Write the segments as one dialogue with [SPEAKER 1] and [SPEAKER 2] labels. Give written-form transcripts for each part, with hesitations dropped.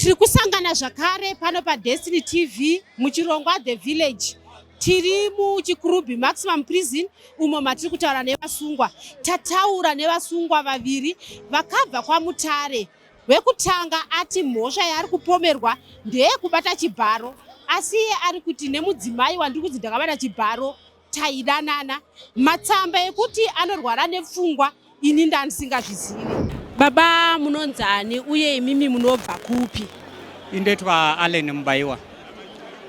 [SPEAKER 1] Tiri kusangana zvakare pano paDestiny TV muchirongwa The Village. Tiri muChikurubi Maximum Prison umo matiri kutaura nevasungwa. Tataura nevasungwa vaviri vakabva kwaMutare. Wekutanga ati mhosva yaari kupomerwa ndeyekubata chibharo asi iye ari kuti nemudzimai wandiri kunzi ndakabata chibharo taidanana. Matsamba ekuti anorwara nepfungwa ini ndandisingazvizivi. Baba munonzani uye imimi munobva kupi?
[SPEAKER 2] Indoitwa Allen Mubaiwa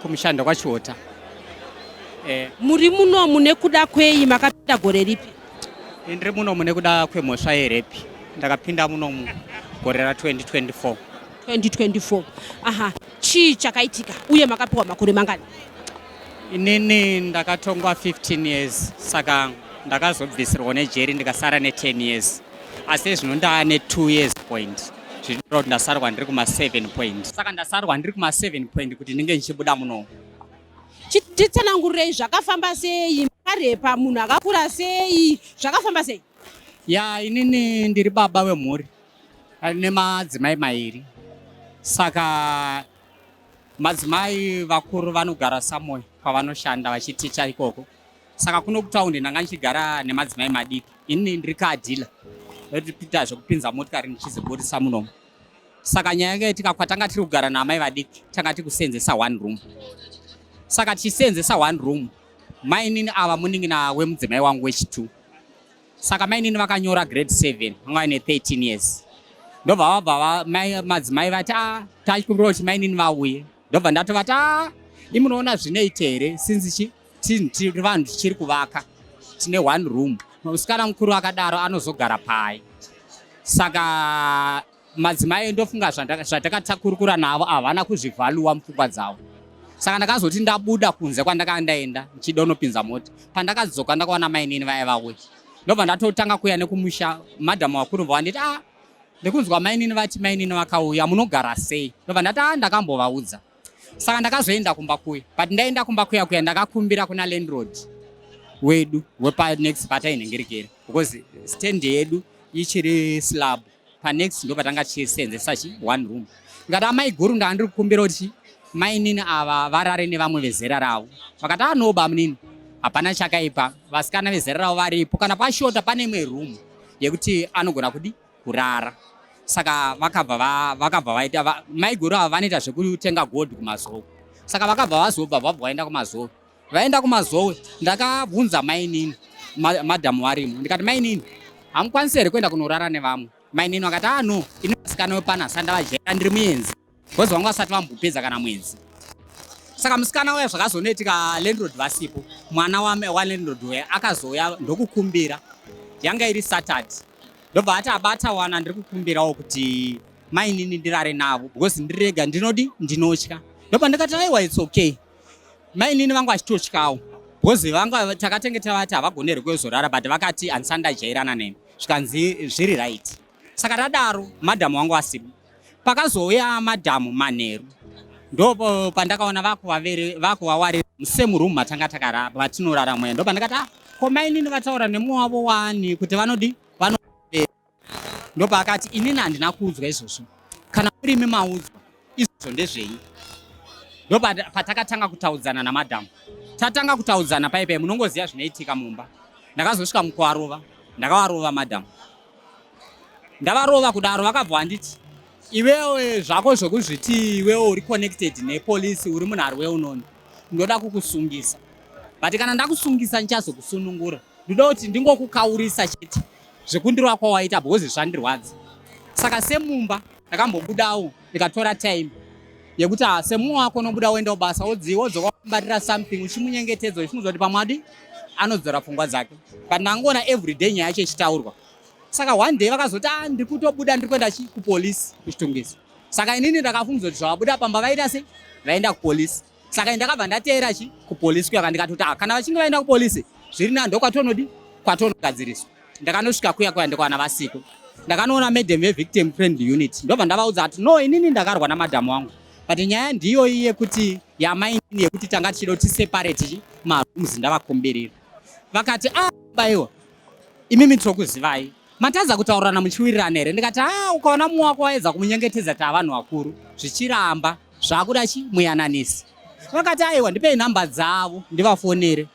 [SPEAKER 2] kumushando kwaChihota.
[SPEAKER 1] Eh. Muri muno mune kuda kwei makapinda gore ripi?
[SPEAKER 2] Ndiri muno mune kuda kwemhosva yerepi. Ndakapinda muno gore ra 2024.
[SPEAKER 1] 2024. Aha, chii chakaitika uye makapiwa makore mangani?
[SPEAKER 2] Inini ndakatongwa 15 years saka ndakazobvisirwa nejeri ndikasara ne10 years asi zvino ndaane 2 years point zvinoreva kuti ndasarwa ndiri kuma 7 point saka ndasarwa ndiri kuma 7 point kuti ndinge ndichibuda muno.
[SPEAKER 1] Titsanangurirei zvakafamba sei makarepa munhu akakura sei zvakafamba sei?
[SPEAKER 2] Ya inini ndiri baba wemhuri nemadzimai mairi saka Madzimai vakuru vanogara somewhere kwavanoshanda vachiticha ikoko. Saka kuno kutaundi ndanga ndichigara nemadzimai madiki. Ini ndiri car dealer. Ndoita zvekupinza motikari ndichidziburisa munomu. Saka nyaya yakaitika kwatanga tiri kugara naamai vadiki tanga tiri kuseenzesa one room. Saka tichiseenzesa one room mainini ava munin'ina wemudzimai wangu wechitu. Saka mainini vakanyora grade 7 vanga vaine 13 years. Ndobva vabva madzimai vati ah tachikumbira kuti mainini vauye. Ndobva ndatovati ah imi munoona zvinoita here since chi tiri vanhu tichiri kuvaka tine one room. Musikana mukuru akadaro anozogara pai. Saka Madzimai ndofunga zvatakatakurukura navo havana kuzvivhaluwa mupfungwa dzavo. Saka ndakazoti ndabuda kunze kwandakanga ndaenda ndichida unopinza mota. Pandakadzoka ndakaona mainini vaya vauya. Ndobva ndatotanga kuuya nekumusha madam vakuru vanditi ah ndikunzwa mainini vati mainini vakauya munogara sei? Ndobva ndati ah ndakambovaudza. Saka ndakazoenda kumba kuya but ndaenda kumba kuya kuya ndakakumbira kuna landlord wedu wepanext patainhengerekera because stand yedu ichiri slab panext ndo patanga tichiseenzesa chi one room ndikati amai guru ndanga ndiri kukumbira kuti mainini ava varare nevamwe vezera ravo vakati ano ah, bamunini hapana chakaipa vasikana vezera ravo varipo kana pashota pane imwe room yekuti anogona kudi kurara saka vakabva vakabva vaita maiguru ava vanoita zvekutenga gold kumazowe saka vakabva vazobva vabva vaenda kumazowe Vaenda kumazowe ndakabvunza mainini madam varimo ndikati mainini hamukwanisi here kuenda kunorara nevamwe mainini vakati ah no ini vasikana wepano asati ndavajaira ndiri muenzi because vanga vasati vambopedza kana mwedzi saka musikana uya zvakazonoitika landlord vasipo mwana walandlord uya akazouya ndokukumbira yanga iri saturday ndobva ati abata wana ndiri kukumbirawo kuti mainini ndirare navo because ndirega ndinodi ndinotya ndobva ndikati aiwa its okay Mainini vangu vachitotyawo because vanga takatenge tavati havagoneri kuzorara but vakati handisati ndajairana nemi zvikanzi zviri right saka tadaro madhamu wangu asipo pakazouya madhamu manheru ndo pandakaona vakuvawarira musame room matanga takarara matinorara mweya ndo pandakati ah ko mainini vataura nemumwe wavo wani kuti vanodi vano Ndopaakati inini handina kuudzwa izvozvo, kana murimi maudzwa izvozvo ndezvenyu. Ndopatakatanga kutaudzana namadhamu. Tatanga kutaudzana paipai, munongoziva zvinoitika mumba. Ndakazosvika mukuvarova, ndakavarova madhamu. Ndavarova kudaro vakabva vanditi iwewe zvako zvekuzviti iwewe uri connected nepolice uri munhu ari well known, ndoda kukusungisa but kana ndakusungisa ndichazokusunungura ndoda kuti ndingokukaurisa chete zvekundirova kwawaita because zvandirwadza saka semumba ndakambobudawo ndikatora time yekuti ah, semumwe wako unobuda woenda kubasa wodziwa wodzoka wamubatira something uchimunyengetedza uchimuudza kuti pamwe adi anodzora pfungwa dzake but ndangoona everyday nyaya yacho ichitaurwa saka one day vakazoti ah, ndiri kutobuda ndiri kuenda chi kupolisi kuchitungisa saka inini ndakafungidzwa kuti zvavabuda pamba vaita sei vaenda kupolisi Saka ndakabva ndateera chi kupolisi kuya ndikatoti ah, kana vachinge vaenda kupolisi zviri nani ndokwatonodi kwatonogadziriswa. Ndakanosvika kuya kuya ndikawana vasiko. Ndakanoona madam vevictim friendly unit ndobva ndavaudza kuti no inini ndakarwa namadam wangu but nyaya ndiyo iye kuti yamainini yekuti tanga tichida kuti tiseparate chi marooms ndavakumbirira. Vakati ah baiwa imimi tokuzivai. Matadza kutaurirana muchiwirirana here? Ndikati a ukaona mumwe wako waedza kumunyengetedza taa vanhu vakuru zvichiramba zvakuda chi muyananisi. Vakati aiwa ndipei nhamba dzavo ndivafonere.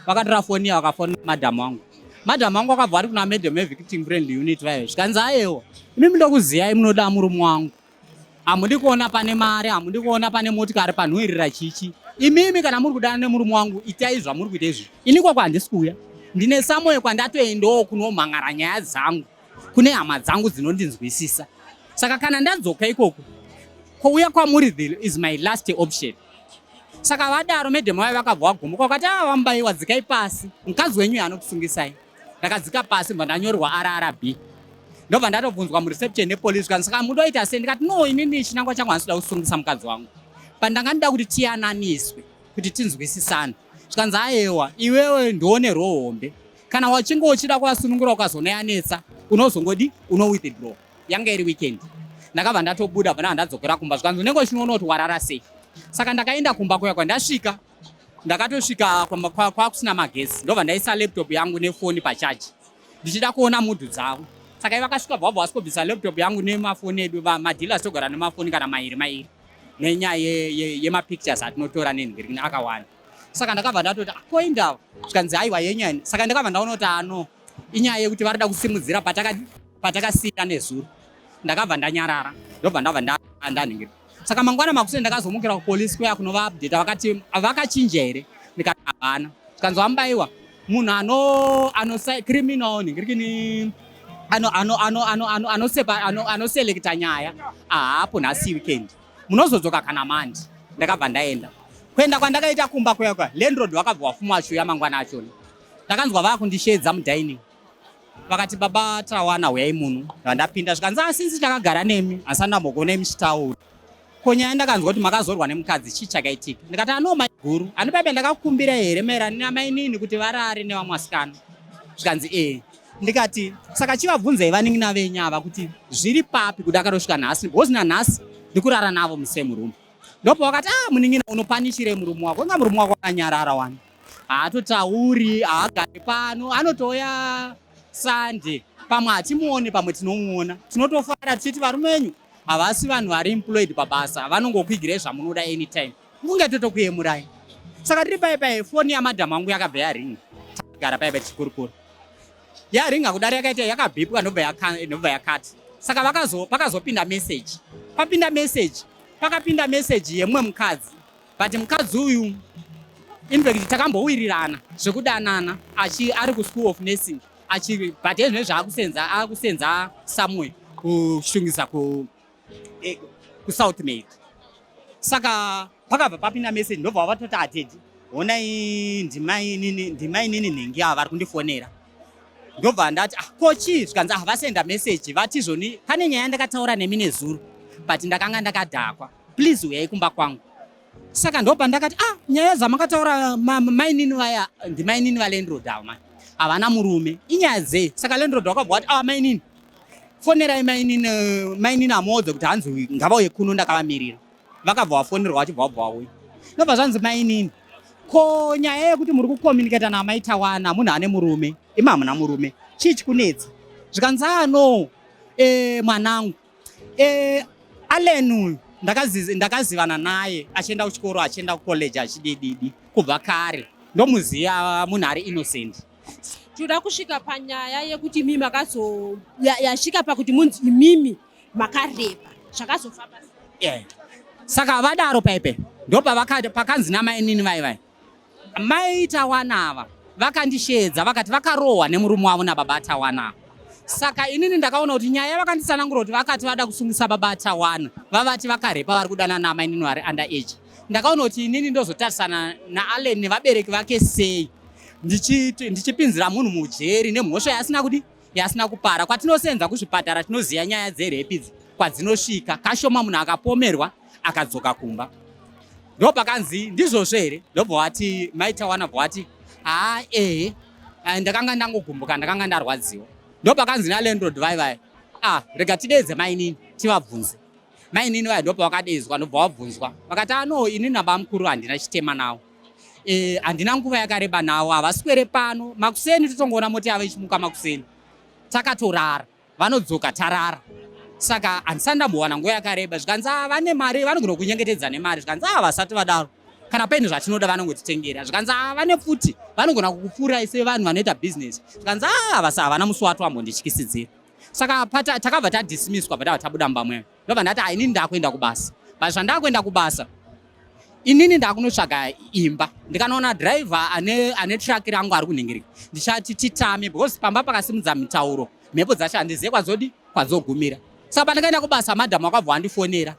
[SPEAKER 2] Vakatora foni iya vakafonera madam wangu. Madam wangu akabva ari kuna madam evictim friendly unit vayo zvikanzi aiwa imimi ndokuziyai munoda murume wangu. Hamudi kuona pane mari, hamudi kuona pane motikari panhuwirira chichi. Imimi kana muri kudana nemurume wangu itai zvamuri kuita izvi. Ini kwako handisi kuuya. Ndine samoyo kwandatoendawo kunomhan'ara nyaya dzangu kune hama dzangu dzinondinzwisisa. Saka kana ndadzoka ikoko kuuya kwamuri is my last option. Saka vadaro madam vaye vakabva vagumuka vakati ah vamubaiwa dzikai pasi mukadzi wenyu anokusungisai. Ndakadzika pasi bva ndanyorerwa RRB. Ndobva ndatobvunzwa mureception nepolice kanzi saka mudoita sei ndikati no inini chinangwa changu handisi kuda kusungisa mukadzi wangu. Pandanga ndida kuti tiyananiswe kuti tinzwisisane. Zvikanzi ayewa iwewe ndione roho hombe. Kana wachinge uchida kuvasunungura ukazonoyanetsa unozongodi uno withdraw. Yanga iri weekend. Ndakabva ndatobuda bva ndadzokera kumba zvikanzi unenge uchinoona kuti warara sei. Saka ndakaenda kumba kuya kwandasvika ndakatosvika kwakusina magetsi ndobva ndaisa laptop yangu nefoni pachaji ndichida kuona mudhu dzavo. Saka ivo vakasvika bva vabva vasikobvisa laptop yangu nemafoni edu madealers togara nemafoni kana mairi mairi nenyaya yemapictures atinotora nenhingirikini akawanda. Saka ndakabva ndatoti ah, ko indava zvikanzi aiwa yenyaya. Saka ndakabva ndaona kuti ano inyaya yekuti varida kusimudzira patakasiira nezuro. Ndakabva ndanyarara ndobva ndabva ndanhingira. Saka mangwana makuseni ndakazomukira kupolice kuya kunova update vakati vakachinja here ndikati havana. Zvikanzi wambaiwa munhu ano ano criminal nhingirikini ano ano ano ano ano anosepa ano anoselekta nyaya ahapo nhasi weekend munozodzoka kana mandi. Ndakabva ndaenda kuenda kwandakaita kumba kuya kuya landlord vakabva wafuma achiuya mangwana achona. Ndakanzwa vakundisheedza mudining vakati baba tawana huyai muno. Ndapinda zvikanzi ah since takagara nemi asi andambokuonai muchitaura. Ko nyaya ndakanzwa kuti makazorwa nemukadzi chii chakaitika? Ndikati ano maiguru ani baba ndakakumbira here maererano namainini kuti varare nevamwe vasikana? Zvikanzi ee. Ndikati saka chivabvunzai vanin'ina venyu ava kuti zviri papi kuda akarosvika nhasi because nanhasi ndikurara navo musame room. Ndopa vakati ah munin'ina unopanishirei murume wako inga murume wako akanyarara wani. Haatotauri, haagari pano, anotouya Sunday. Pamwe hatimuone, pamwe tinomuona. Tinotofara tichiti varume venyu havasi vanhu vari employed pabasa, vanongokwigirai zvamunoda anytime. Kunge totokuyemurai. Saka tiri pai pai foni yamadam wangu yakabva yaringa. Tagara pai pai tichikurukura. Yaringa kudari yakaita yakabhipwa ndobva yakati. Saka vakazo pakazopinda message. Papinda message, pakapinda message yemumwe mukadzi. But mukadzi uyu in fact takambowirirana zvekudanana achi ari ku school of nursing achi but ezvine zvaakusenza akusenza somewhere kushungisa ku eh, ku South Made. Saka pakabva papinda message ndobva vatoti atedi honai ndimainini ndimainini nhingi ava vari kundifonera. Ndobva ndati ah ko chii zvikanzi ah vasenda message vati zvoni pane nyaya ndakataura nemi nezuro but ndakanga ndakadhakwa. Please uyai kumba kwangu. Saka ndopa ndakati ah nyaya dzamakataura mainini vaya ndimainini valandlord ava mani havana murume inyaya dzei. Saka landlord wakabva wati ah mainini fonerai mainini mainini amuudze kuti hanzi ngavauye kuno ndakavamirira. Vakabva vafonerwa vachibva vabva vauya. Ndobva zvanzi mainini ko nyaya yekuti muri kucommunicata naamai Tawana munhu ane murume imi hamuna murume chii chikunetsa? Zvikanzi ah no eh, mwanangu Eh, Allen uyu ndakazivana naye achienda kuchikoro achienda kucollege achidididi kubva kare ndomuziva munhu ari innocent.
[SPEAKER 1] Tinoda kusvika panyaya yekuti imi makazo yasvika pakuti munzi imimi makarepa zvakazofamba sei?
[SPEAKER 2] Yeah. Saka vadaro paipe ndopavakati pakanzi namainini vai vai Mai Tawana ava vakandisheedza vakati vakarohwa nemurume wavo nababa Tawana. Saka inini ndakaona kuti nyaya vakanditsanangura kuti vakati vada kusungisa baba Tawana vavati vakarepa vari kudanana namainini vari under age. Ndakaona kuti inini ndozotarisana naAllen nevabereki vake sei ndichipinzira munhu mujeri nemhosva yaasina kudi yaasina kupara. Kwatinosenza kuzvipatara tinoziva nyaya dzerepi idzi kwadzinosvika kashoma munhu akapomerwa akadzoka kumba. Ndopakanzi ndizvozvo here? Ndobva wati mai Tawana bva wati haa ehe ndakanga ndangogumbuka ndakanga ndarwadziwa. Ndopakanzi nalandlord vai vai ah rega tideedze mainini tivabvunze. Mainini vaya ndopa vakadeedzwa ndobva vabvunzwa vakati ah no ini nabamukuru handina chitema nawo. Handina nguva yakareba nawo havaswere pano makuseni totongoona mota yavo ichimuka makuseni. Takatorara, vanodzoka tarara. Saka handisati ndambowana nguva yakareba. Zvikanzi ah, vane mari, vanogona kunyengetedza nemari. Zvikanzi ah, vasati vadaro, kana paine zvatinoda vanongotitengera. Zvikanzi ah, vane pfuti, vanogona kukupfurai sevanhu vanoita bhizinesi. Zvikanzi ah, vasa havana musi wato ambondityisidzira. Saka pata takabva tadismisswa, patava tabuda mumba mweyo, ndobva ndati ah, inini ndakuenda kubasa. But zvandakuenda kubasa, inini ndakunotsvaga imba. Ndikanoona driver ane truck rangu ari kunhingirika, ndichati titame, because pamba pakasimudza mitauro, mhepo dzacho handizive kwadzodi kwadzogumira. Saka pandakaenda kubasa, madhamu akabva wandifonera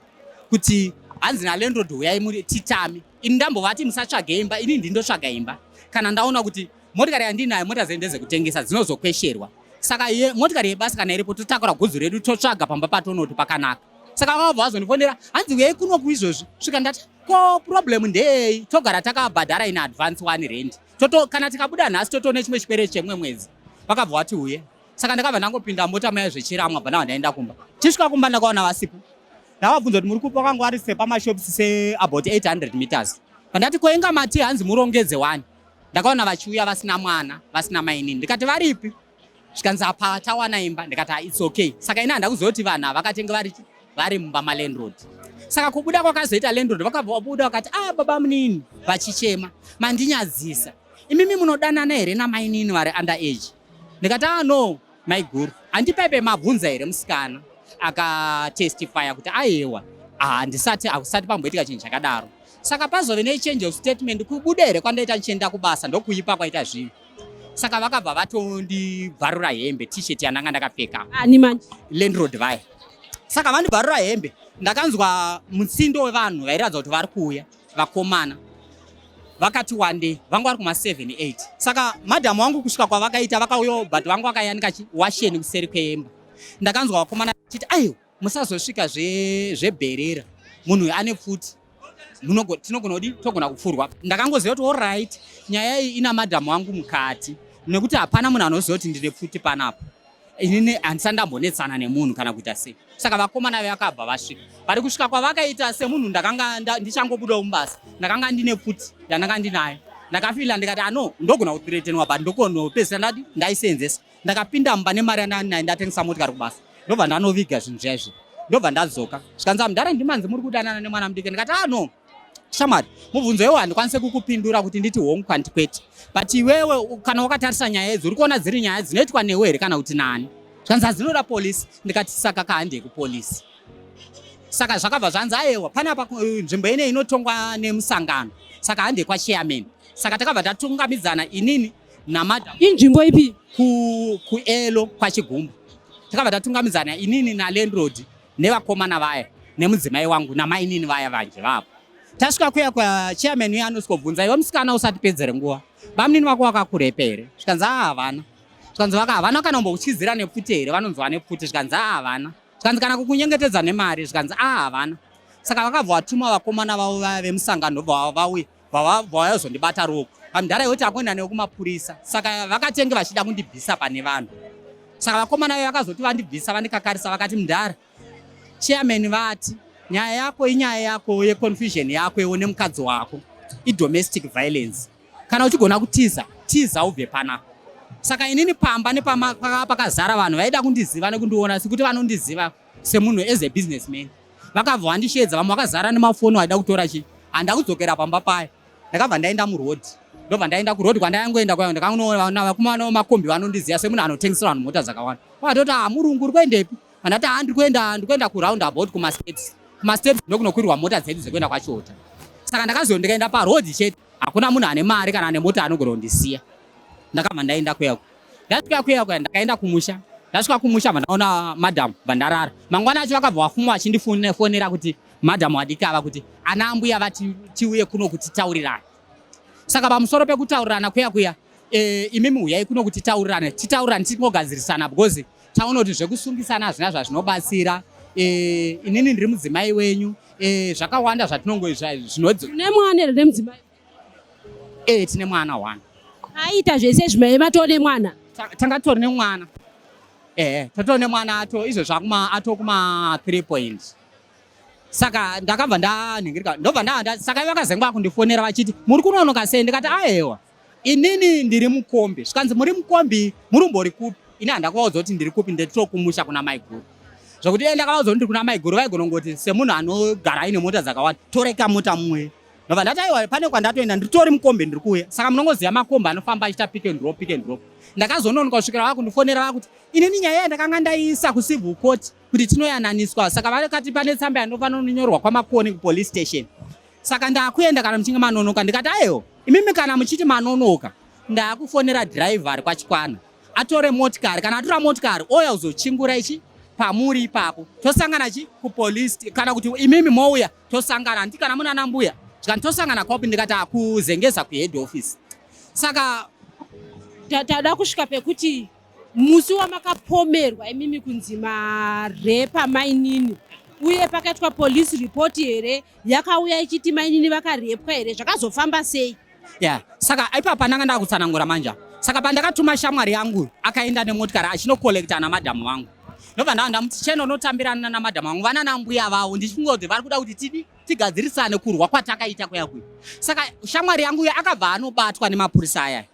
[SPEAKER 2] kuti hanzi nalandlord huyai muri titame. Ini ndambovati musatsvage imba, ini ndindotsvaga imba kana ndaona kuti motikari yandinayo, mota dzedu ndedzekutengesa, dzinozokwesherwa. Saka motikari yebasa kana iripo, totakura gudzu redu, totsvaga pamba patonoti pakanaka. Saka vakabva vazondifonera, hanzi uyai kunoku izvozvi. Svika ndati ko problem ndeyei? Togara takabhadhara in advance one rent, toto kana tikabuda nhasi totone chimwe chikwereti chemumwe mwedzi. Vakabva vati uye. Saka ndakabva ndangopinda mota muya zvechiramwa, bva ndabva ndaenda kumba. Tisvika kumba ndakaona vasipo. Ndavabvunza kuti muri kupa, kwanga vari sepamashops seabout 800 meters. Pandati koinga mati hanzi murongedze wani. Ndakaona vachiuya vasina mwana, vasina mainini. Ndikati varipi? Zvikanzi apa tawana imba. Ndikati ah, it's okay. Saka ini handakuziva kuti vanhu havakatenge vari mumba malandlord. Saka kubuda kwakazoita landlord, vakabva vabuda vakati ah, baba munini, vachichema, mandinyadzisa. Imimi munodanana here namainini vari under age? Ndikati ah, no maiguru, handipaipe mabvunza here musikana akatestifya kuti aiwa, handisati, hakusati pamboitika chinhu chakadaro. Saka pazove nechange of statement kubuda here kwandaita ndichienda kubasa, ndokuipa kwaita zvinhu. Saka vakabva vatondibvarura hembe, T-shirt yandanga ndakapfeka.
[SPEAKER 1] Ani manje?
[SPEAKER 2] Landlord vaya. Saka vandibvarura hembe, ndakanzwa mutsindo wevanhu vairatidza kuti vari kuuya, vakomana vakati wandei, vanga vari kuma 7 8. Saka madhamu wangu kusvika kwavakaita, vakauyawo, but vangu vakayanika washeni kuseri kweimba. Ndakanzwa vakomana vachiti aiwa, musazosvika zvebherera, munhu uyu ane pfuti, tinogona kudi togona kupfurwa. Ndakangoziva kuti alright, nyaya iyi ina madhamu wangu mukati, nekuti hapana munhu anoziva kuti ndine pfuti panapa. Inini handisati ndambonetsana nemunhu kana kuita sei. Saka vakomana vakabva vasvika, vari kusvika kwavakaita semunhu ndakanga ndichangobudawo mubasa, ndakanga ndine pfuti yandanga ndinayo. Ndakafila ndikati ano ndogona kuthreatenwa, but ndokonopedzisira ndati ndaisenzesa. Ndakapinda mumba nemari yandanga ndatengesa motikari kubasa, ndobva ndanoviga zvinhu zviya izvi, ndobva ndadzoka. Zvikanzi mudhara, ndimanzi muri kudanana nemwana mudiki. Ndikati ah no shamwari, mubvunzo iwo handikwanise kukupindura kuti nditi hongu kana kwete, but iwewe kana wakatarisa nyaya idzi, uri kuona dziri nyaya dzinoitwa newe here kana kuti nani? Zvikanzi hadzinoda polisi. Ndikati saka kahandei kupolisi. Saka zvakabva zvanzi aiwa, panapa nzvimbo ine inotongwa nemusangano, saka handei kwachairman. Saka takabva tatungamidzana inini namadam.
[SPEAKER 1] Inzvimbo ipi?
[SPEAKER 2] Kuelo kwaChigumbu. Takabva tatungamidzana inini nalandlord nevakomana vaya nemudzimai wangu namainini vaya vanje vapo. Tasvika kuya kwachairman uya, anosvikobvunza, iwe musikana, usatipedzere nguva, bamunini vako vakakurepa here? Zvikanzi a havana. Zvikanzi vaka havana kana kumbokutyizira nepfuti here? Vanonzwa nepfuti. Zvikanzi a havana. Zvikanzi kana kukunyengetedza nemari? Zvikanzi a havana. Saka vakabva vatuma vakomana vavo vaya vemusangano, ndobva vauya, vayazondibata ruoko pamudhara yekuti akuenda newe kumapurisa. Saka vakatenge vachida kundibvisa pane vanhu. Saka vakomana vayo vakazoti vandibvisa, vandikakarisa, vakati mudhara, chairman vati nyaya yako inyaya yako yeconfusion yako iwo nemukadzi wako, idomestic violence. Kana uchigona kutiza, tiza ubve panapa. Saka inini pamba nepama pakazara vanhu vaida kundiziva nekundiona sekuti vanondiziva semunhu as a businessman. Vakabva vandishedza, vamwe vakazara nemafoni vaida kutora chi. Handa kudzokera pamba paya, ndakabva ndaenda muroad, ndobva ndaenda kuroad. Kwandayangoenda kwayo, ndakanoona vakomana vemakombi vanondiziva semunhu anotengesera vanhu mota dzakawanda. Vakatoti ah, murungu, uri kuendepi? Andati ah, ndiri kuenda kuround about kumasteps. Kumasteps ndokunokwirwa mota dzedu dzekuenda kwaChota. Saka ndakazo ndikaenda paroad chete, hakuna munhu ane mari kana ane mota anogona kundisiya. Ndakabva ndaenda kuyako. Ndasvika kuya kuya, ndakaenda kumusha. Ndasvika kumusha, bva ndaona madhamu, bva ndarara. Mangwana acho vakabva vafuma vachindifonera kuti madhamu vadikava kuti ana ambuya vati tiuye kuno kuti taurirane. Saka pamusoro pekutaurirana kuya kuya, imimi huyai kuno kuti taurirane, titaurirane, tingogadzirisana, because taona kuti zvekusungisana hazvina zvazvinobatsira. Inini ndiri mudzimai wenyu, zvakawanda zvatinongo zvinodzi.
[SPEAKER 1] Une mwana here nemudzimai?
[SPEAKER 2] Tine mwana one.
[SPEAKER 1] Aita zvese zvimai matoo nemwana?
[SPEAKER 2] Tanga titori nemwana, totori nemwana ato izvo zvakuma ato kuma 3 point. Saka ndakabva ndanhingirika, ndobva nda saka ivo vakazengwa kundifonera vachiti muri kunonoka sei? Ndikati aewa, inini ndiri mukombi. Zvikanzi muri mukombi, murumbori kupi? Ini handakuvaudza kuti ndiri kupi, ndetokumusha kuna maiguru. Zvokuti dai ndakavaudza kuti ndiri kuna maiguru, vaigona kungoti semunhu anogara aine mota dzakawanda, toreka mota mumwe. Ndobva ndati aiwa, pane kwandatoenda, nditori mukombe, ndiri kuuya. Saka munongoziva makombe anofamba achiita pick and drop, pick and drop. Ndakazononoka kusvikira vakundifonera vakuti inini nyaya yandakanga ndaiisa kucivil court kuti tinoyananiswa, saka vakati pane tsamba yanofanira kunyorwa kwaMakoni kupolice station, saka ndakuenda kana muchinge manonoka. Ndikati aiwa, imimi kana muchiti manonoka, ndakufonera dhiraivha ari kwaChikwana atore motikari. Kana atora motikari, ouya kuzochingura ichi pamuri ipapo, tosangana chi kupolice, kana kuti imimi mouya tosangana. Handi kana muna nambuya zvikani tosangana kwapi? Ndikati akuzengeza kuhead office. Saka
[SPEAKER 1] Tada kusvika pekuti musi wamakapomerwa imimi kunzi marepa mainini, uye pakaitwa police report here yakauya ichiti mainini vakarepwa here? Zvakazofamba sei?
[SPEAKER 2] Ya, saka ipapa ndanga ndakutsanangura manja. Saka pandakatuma shamwari yangu, akaenda nemotikari achinokolekta namadhamu vangu, ndobva ndava ndamuti cheno unotambirana namadhamu vangu, vana nambuya vavo, ndichifunga kuti vari kuda kuti tidi tigadzirisane kurwa kwatakaita kuya kuya. Saka shamwari yangu uyo akabva anobatwa nemapurisa aya.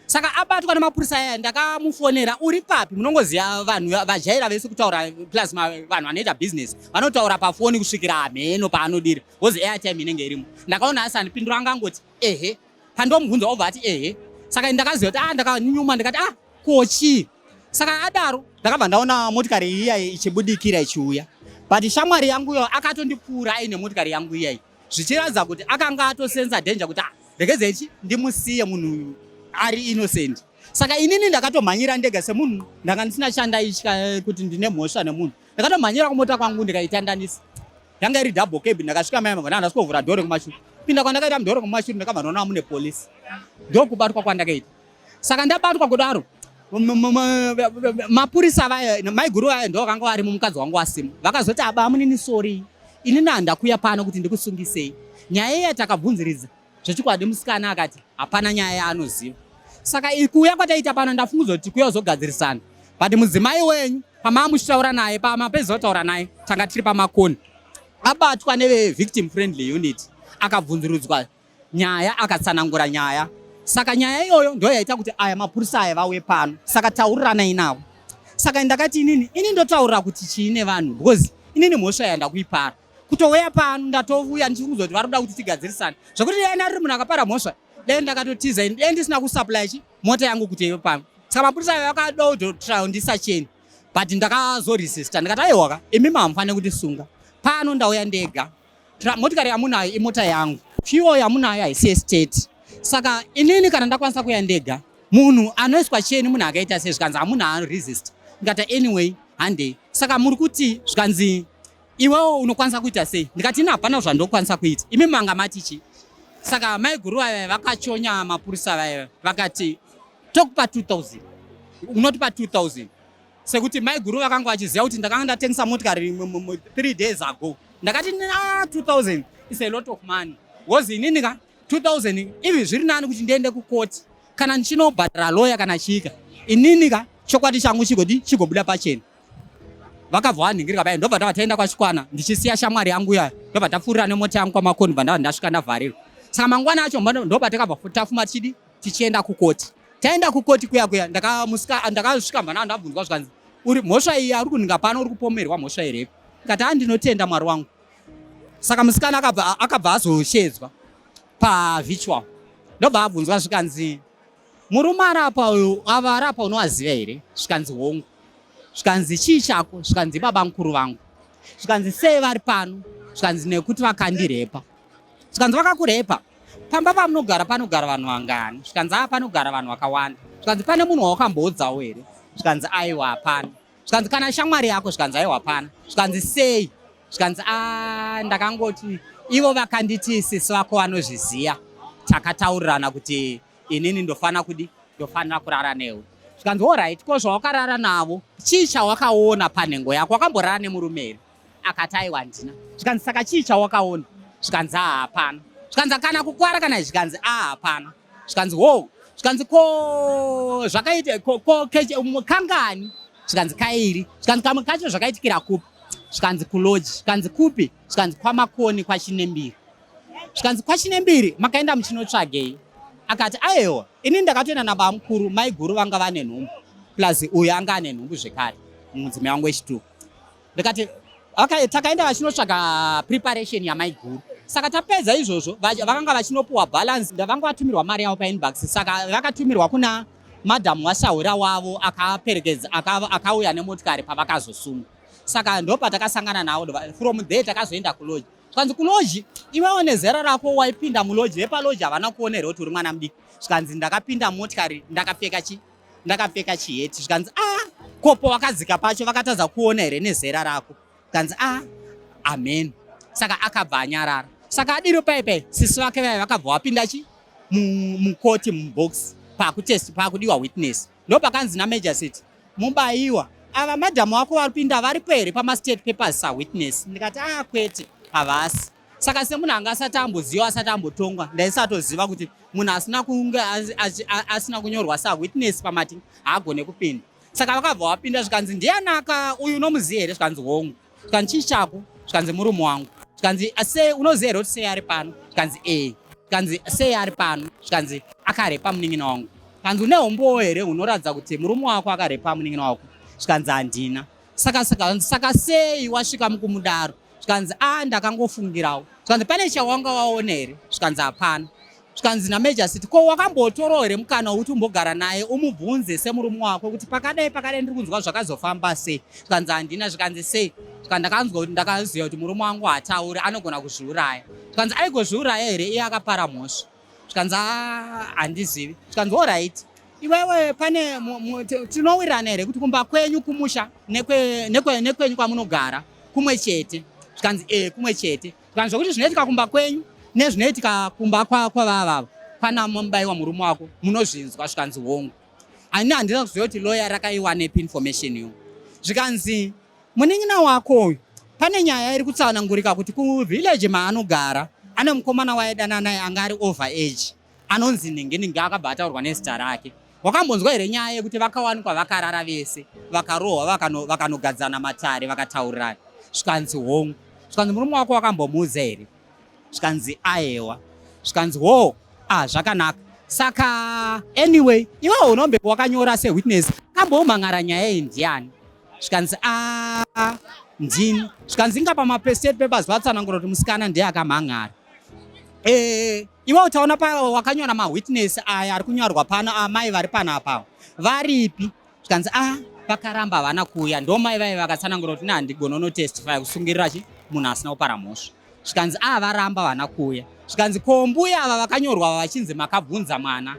[SPEAKER 2] Saka abatwa nemapurisa aya, ndakamufonera, "Uri papi?" Munongoziva vanhu vajaira vese kutaura, plus vanhu vanoita business vanotaura pafoni kusvikira hameno paanodira, because airtime inenge irimo. Ndakaona asandipindura, angangoti ehe. Pandomubvunza obva ati ehe. Saka ndakaziva kuti ah, ndakanyuma, ndikati ah, ko chii? Saka adaro ndakabva ndaona motikari iya ichibudikira ichiuya, but shamwari yangu iyo akatondipfuura aine motikari yangu iyai, zvichiratidza kuti akanga atosenza danger kuti ah, regedzei chi ndimusiye munhu uyu ari innocent. Saka inini ndakatomhanyira ndega semunhu ndanga ndisina chandaitya kuti ndine mhosva nemunhu. Ndakatomhanyira kumota kwangu, ndikaitandanisa. Yanga iri double cab. Ndakasvika mai mabva ndasvikovhura dhoo rekumashure. Pinda kwandakaita mudhoo rekumashure, ndakabva ndaona mune polisi. Ndokubatwa kwandakaita. Saka ndabatwa kudaro, mapurisa vaya, maiguru vaya ndo vakanga varimo, mukadzi wangu wasimo. Vakazoti, "Aba munini, sorry, inini handakuya pano kuti ndikusungisei. Nyaya iya takabvunziridza zvechokwadi, musikana akati hapana nyaya yaanoziva. Saka kuuya kwataita pano, ndafungudza kuti kuuya kuzogadzirisana, but mudzimai wenyu pamaa muchitaura naye, pamapedza kutaura naye, tanga tiri paMakoni, abatwa nevevictim friendly unit, akabvunzurudzwa nyaya, akatsanangura nyaya. Saka nyaya iyoyo ndo yaita kuti aya mapurisa aya vauye pano. Saka tauriranai navo." Saka ndakati inini, ini ndotaurira kuti chii nevanhu? Because inini mhosva yandakuipara kutouya pano, ndatouya ndichikuzwa kuti vari kuda kuti tigadzirisane, zvekuti dai ndariri munhu akapara mhosva, dai ndakatotiza, dai ndisina kusupply chi mota yangu kuti ive pano. Saka mapurisa aya vakada kutotraundisa cheni, but ndakazoresista, ndikati aiwaka, imi hamufaniri kundisunga pano, ndauya ndega. Motikari yamunayo imota yangu, fuel yamunayo haisi yestate. Saka inini kana ndakwanisa kuya ndega, munhu anoiswa cheni munhu akaita sei? Zvikanzi hamunhu anoresist. Ndikati anyway, handei. Saka muri kuti? Zvikanzi iwewo unokwanisa kuita sei? Ndikati ini hapana zvandokwanisa kuita, imi manga mati chi. Saka maiguru vaya vakachonya mapurisa vaya, vakati tokupa 2000, unotipa 2000, sekuti maiguru vakanga vachiziva kuti ndakanga ndatengesa motikari 3 days ago. Ndakati na 2000 is a lot of money, because inini ka 2000 ivi zviri nani kuti ndiende kukoti kana ndichinobhadhara loya kana chika, inini ka chokwadi changu chigodi chigobuda pachena. Vakabva vanhingirika paya, ndobva tava taenda kwaChikwana, ndichisiya shamwari yangu iya, ndobva tapfuurira nemota yangu kwaMakoni, bva ndava ndasvika ndavharirwa. Saka mangwana acho ndobva takabva tafuma tichidi tichienda kukoti. Taenda kukoti kuya kuya, ndakasvika, mva ndabvunzwa, zvikanzi uri mhosva iyi ari kuninga pano, uri kupomerwa mhosva yerepi? Ndikati a, ndinotenda Mwari wangu. Saka musikana akabva azoshedzwa pavirtual, ndobva abvunzwa, zvikanzi murume arapa uyu, ava arapa unovaziva here? Zvikanzi hongu. Zvikanzi chii chako? Zvikanzi baba mukuru vangu. Zvikanzi sei vari pano? Zvikanzi nekuti vakandirepa. Zvikanzi vakakurepa? Pamba pamunogara panogara vanhu vangani? Zvikanzi a, panogara vanhu vakawanda. Zvikanzi pane munhu wawakamboudzawo here? Zvikanzi aiwa, hapana. Zvikanzi kana shamwari yako? Zvikanzi aiwa, hapana. Zvikanzi sei? Zvikanzi a, ndakangoti ivo vakanditi sisi vako vanozviziva, takataurirana kuti inini ndofana kudi ndofanira kurara newe. Zvikanzi alright, ko zvawakarara navo, chii chawakaona panhengo yako? Wakamborara nemurume here? Akati aiwa, handina. Zvikanzi saka chii chawakaona? Zvikanzi a, hapana. Zvikanzi kana kukwara kana? Zvikanzi a, hapana. Zvikanzi ho, zvikanzi ko zvakaita ko kangani? Zvikanzi kairi. Zvikanzi kamwe kacho zvakaitikira kupi? Zvikanzi kulodge. Zvikanzi kupi? Zvikanzi kwaMakoni, kwaChinembiri. Zvikanzi kwaChinembiri makaenda muchinotsvagei? Akati aiwa, ini ndakatoenda nabamukuru, maiguru vanga vane nhumbu. Plus uyu anga ane nhumbu zvekare, mudzimai wangu wechitu. Ndikati okay, takaenda vachinotsvaga preparation yamaiguru. Saka tapedza izvozvo, vakanga vachinopuwa balance, vanga vatumirwa mari yavo painbox. Saka vakatumirwa kuna madhamu wasahwira wavo akaperekedza, akauya nemotikari pavakazosungwa. Saka ndo patakasangana navo. From there takazoenda kulodge. Zvikanzi kulodge, iwewo nezera rako waipinda mulodge, vepalodge havana kuona here kuti uri mwana mudiki? Zvikanzi ndakapinda motikari ndakapfeka chi ndakapfeka chiheti. Zvikanzi, a kopo wakadzika pacho vakatadza kuona here nezera rako? Zvikanzi, a amen. Saka akabva anyarara. Saka adiro paipai, sisi vake vaya vakabva vapinda chi mukoti, mubox, pakutest, pakudiwa witness. Ndo pakanzi namajor Mubayiwa, ava madhamu vako varipinda varipo here pamastate papers sawitness? Ndikati, a kwete, havasi. Saka semunhu anga asati amboziva, asati ambotongwa, ndaisatoziva kuti munhu asina kunge asina kunyorwa sawitness pamati haagone kupinda. Saka vakabva vapinda. Zvikanzi, ndianaka uyu, unomuziva here? Zvikanzi, hongu. Zvikanzi, chii chako? Zvikanzi, murume wangu. Zvikanzi, sei unoziva here kuti sei ari pano? Zvikanzi, ee. Zvikanzi, sei ari pano? Zvikanzi, akarepa munin'ina wangu. Zvikanzi, une umbowo here hunoratidza kuti murume wako akarepa munin'ina wako? Zvikanzi, handina. Saka sei wasvika mukumudaro? Zvikanzi, a ndakangofungirawo. Zvikanzi, pane chawanga waona here? Zvikanzi, hapana. Zvikanzi namajor city, ko wakambotorawo here mukana wekuti umbogara naye umubvunze semurume wako kuti pakadai pakadai ndiri kunzwa, zvakazofamba sei? Zvikanzi, handina. Zvikanzi, sei? Zvikanzi, ndakanzwa kuti ndakaziva kuti murume wangu hatauri, anogona kuzviuraya. Zvikanzi, aigozviuraya here iye akapara mhosva? Zvikanzi, handizivi. Zvikanzi, alright, iwewe pane tinowirirana here kuti kumba kwenyu kumusha nekwenyu kwamunogara kumwe chete? Zvikanzi, e, kumwe chete. Zvikanzi, zvokuti zvinoitika kumba kwenyu nezvinoitika kumba kwavavava kwana Mubayiwa murume wako munozvinzwa? Zvikanzi, hongu. Ani handina kuziva kuti lawyer rakaiwanepi information iyo. Zvikanzi, munin'ina wako uyu, pane nyaya iri kutsanangurika kuti kuvillage maanogara ane mukomana waidana naye anga ari over age, anonzi ningi ningi, akabva ataurwa nezita rake. Wakambonzwa here nyaya yekuti vakawanikwa vakarara vese, vakarohwa, vakanogadzana matare, vakataurirana? Zvikanzi, hongu. Zvikanzi, murume wako wakambomuudza here? Zvikanzi, aewa. Zvikanzi, ho, ah, zvakanaka. Saka anyway, iwewe unombe wakanyora sewitness, akambomhan'ara nyaya iyi ndiani? Zvikanzi, a ndini. Zvikanzi, inga pamastate papers vatsanangura kuti musikana ndiye akamhan'ara. Iwe utaona pa wakanyora mawitness aya ari kunyorwa pano, amai vari panapa varipi? Zvikanzi, a vakaramba, havana kuuya. Ndo mai vai vakatsanangura kuti handigona unotestify kusungirira chi munhu asina kupara mhosva. Zvikanzi, a varamba, vana kuuya. Zvikanzi, ko mbuya ava vakanyorwa vachinzi makabvunza mwana,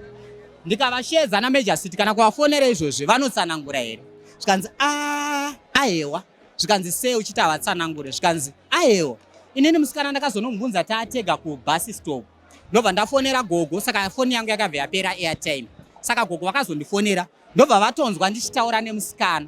[SPEAKER 2] ndikavashedza namajor city kana kuvafonera izvozvi vanotsanangura here? Zvikanzi, a aewa. Zvikanzi, sei uchiti havatsanangure? Zvikanzi, aewa, inini musikana ndakazonomubvunza taatega kubus stop, ndobva ndafonera gogo. Saka foni yangu yakabva yapera airtime. Saka gogo vakazondifonera, ndobva vatonzwa ndichitaura nemusikana.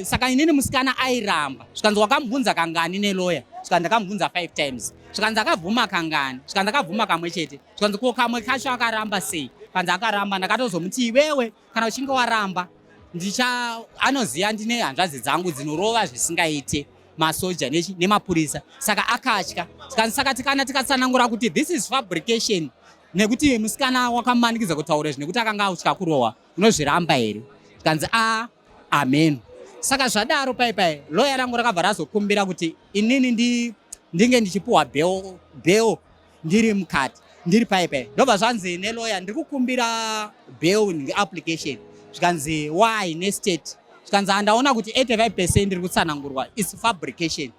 [SPEAKER 2] Saka inini musikana airamba. Zvikanzi, wakamubvunza kangani neloya? Zvikanzi, ndakamubvunza five times. Zvikanzi, akabvuma kangani? Zvikanzi, akabvuma kamwe chete. Zvikanzi, ko kamwe kacho akaramba sei? Kanzi, akaramba, ndakatozomuti iwewe kana uchinge waramba ndicha anoziva ndine hanzvadzi dzangu dzinorova zvisingaite, masoja nemapurisa. Saka akatya. Saka tikana tikatsanangura kuti this is fabrication, nekuti musikana wakamumanikidza kutaura izvi nekuti akanga atya kurohwa, unozviramba here? Tikanzi, a amen. Saka zvadaro pai pai loya rangu rakabva razokumbira kuti inini ndinge ndichipuhwa bail ndiri mukati, ndiri pai pai. Ndobva zvanzi neloya, ndiri kukumbira bail application. Zvikanzi, why nestate? Zvikanzi, handaona kuti 85% ndiri kutsanangurwa is fabrication,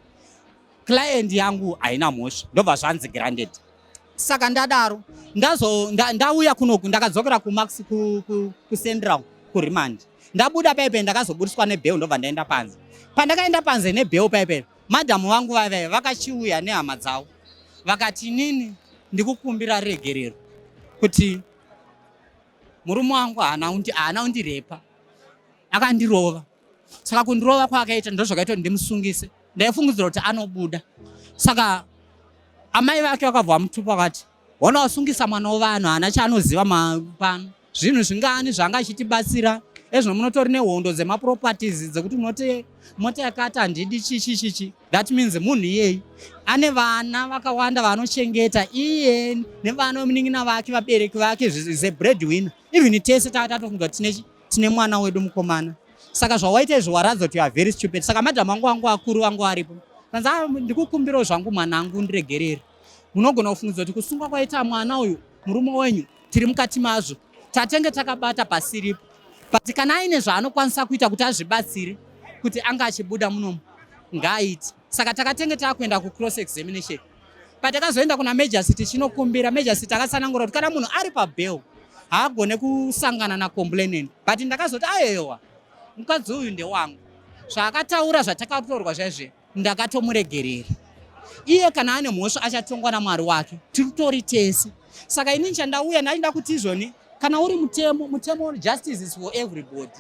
[SPEAKER 2] client yangu haina mhosva. Ndobva zvanzi granted. Saka ndadaro ndauya kunoku, ndakadzokera kumax kucentral kuremand. Ndabuda paipai, ndakazobudiswa nebail, ndobva ndaenda panze. Pandakaenda panze nebail paipai, madhamu vangu vaive vakachiuya nehama dzavo, vakati, inini ndikukumbira regerero kuti murume wangu haana kundirepa, akandirova. Saka kundirova kwaakaita ndo zvakaita kuti ndimusungise. Ndaifungidzira kuti anobuda. Saka amai vake vakabva vamutupa, vakati, wana wasungisa mwana wevanhu, haana chaanoziva pano, zvinhu zvingani zvanga achitibatsira ezvino, munotori nehondo dzemaproperties dzekuti munoti mota yakati handidi, chichi chichi. That means munhu iyeyi ane vana vakawanda vaanochengeta iye nevana vemunin'ina vake, vabereki vake, is a bread winner. Even tese tatofunga tine Tine mwana wedu mukomana, saka zvawaita izvi waratidza kuti you are very stupid. Saka madhamu angu akuru vangu aripo, kanzi, "Ah, ndikukumbirawo zvangu mwanangu, ndiregerere. Munogona kufungidza kuti kusungwa kwaita mwana uyu, murume wenyu, tiri mukati mazvo, tatenge takabata pasiripo, but kana aine zvaanokwanisa kuita kuti azvibatsire kuti anga achibuda munomu, ngaaite." Saka takatenge taakuenda kucross examination. Patakazoenda kuna magistrate tichinokumbira, magistrate akatsanangura kuti kana munhu ari pabail haagone kusangana nacomplainant, but ndakazoti, "Ayewa, mukadzi uyu ndewangu. Zvaakataura zvatakatorwa zvaizve, ndakatomuregerera. Iye kana ane mhosva achatongwa naMwari wake, tiritori tese." Saka inini chandauya ndaida kuti izvoni, kana uri mutemo, mutemo, justice is for everybody.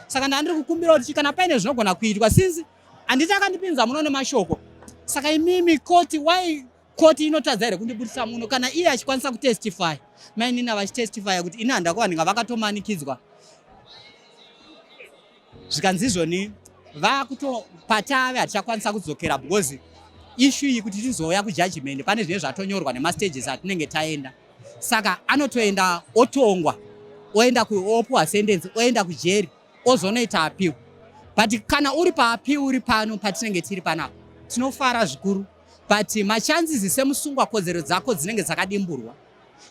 [SPEAKER 2] Saka ndandiri kukumbira kuti kana paine zvinogona kuitwa, since handiti akandipinza muno nemashoko, saka imimi koti, why koti inotadza here kundibudisa muno kana iye achikwanisa kutestify, mainina vachitestifya kuti ini handakuwaninga vakatomanikidzwa? Zvikanzi izvoni vakuto patave hatichakwanisa kudzokera because issue iyi kuti tizouya kujudgment pane zvinenge zvatonyorwa nemastages atinenge taenda. Saka anotoenda otongwa, oenda opuwa sentence, oenda kujeri, ozonoita appeal. But kana uri paappeal, uri pano patinenge tiri panapa, tinofara zvikuru, but machances semusungwa, kodzero dzako dzinenge dzakadimburwa